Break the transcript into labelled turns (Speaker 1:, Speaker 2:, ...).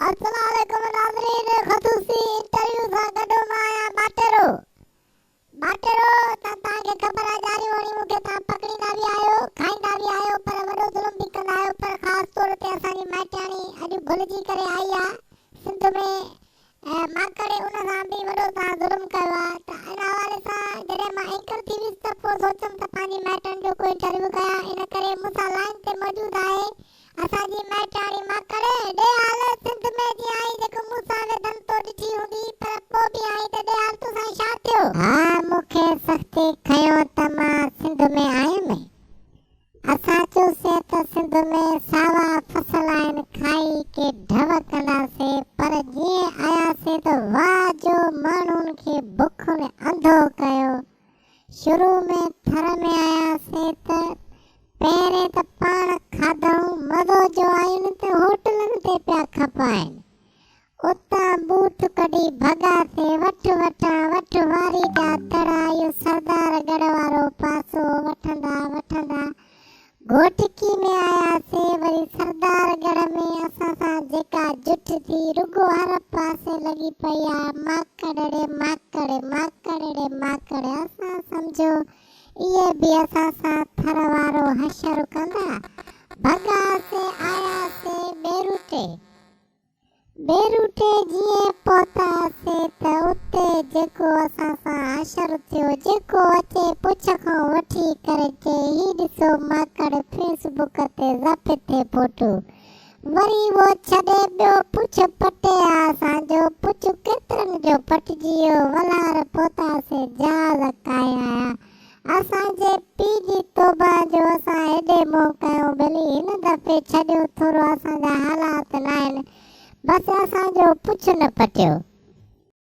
Speaker 1: السلام عليڪم ناظرين خصوصي انٽرويو سان گڏ مان آهيان ٻاٽيرو ٻاٽيرو ته توهان کي خبر آهي ڄاريون هڻي مون کي توهان پڪڙيندا به آهيو کائيندا به آهيو پر وڏو ظلم به ڪندا آهيو پر خاص طور تي اسان جي مائٽياڻي اڄ ڀلجي ڪري آئي آهي سنڌ ۾ ماڪڙي ان سان به وڏو توهان ظلم ڪيو آهي ته ان حوالي سان جڏهن مان اينڪر ٿي ويس ته پوء سوچيم ته پنهنجي مائٽن جو ڪو انٽرويو ڪيان ان ڪري مون سان لائين تي موجود آهي اسان جي مائٽياڻي ماڪڙ ڏي حال سنڌ ۾ جي آئين جيڪو مون سان ويڌن تو ڏٺي هوندي پر پو به آئين ته ڏي حال تو سان ڇا ٿيو.
Speaker 2: ها مون کي سختي کنيو ته مان سنڌ ۾ آيم. اسان چيوسين ته سنڌ ۾ ساوا فصل آهن کائي ڪي ڍؤ ڪنداسين پر جيئن آياسين ته واهه جو ماڻهن کي بکن انڌو ڪيو. شروع ۾ ٿر ۾ آياسين ته پهرين ته پاڻ کاڌائون، مزو جو آين ته هوٽلن تي پيا کپائين. اتان بوٽ ڪڍي ڀڳاسين، وٺ وٺان وٺ واري جا دڙا، اهو سردار ڳڙهه وارو پاسو وٺندا وٺندا گهوٽڪي ۾ آياسين، وري سردار ڳڙهه ۾ اسان سان جيڪا جٺ ٿي، رڳو هر پاسي لڳي پئي آ، ماڪڙ ڙي ماڪڙ، ماڪڙ ڙي ماڪڙ، اسان سمجهيو اهي به اسان سان ٿر وارو حشر ڪندا، ڀڳاسين آياسين ٻيروٽي. بيروٽي جيئن پهتاسين ته اتي جيڪو اسان سان حشر ٿيو، جيڪو اچي پڇ کان وٺي ڪري چئي هي ڏسو ماڪڙ فيس بڪ تي زپ ٿي فوٽو. وري اهو ڇڏي ٻيو پڇ پٽي ها اسان جو پڇ ڪيترن جو پٽجي ويو ولهار پهتاسين جهاز ڪاهي آيا اسان جي پيء جي توبه جو اسان هيڏي منهن ڪيو ڀلي هن دفعي ڇڏيو ٿورو اسان جا حالات ناهن بس اسان جو پڇ نه پٽيو.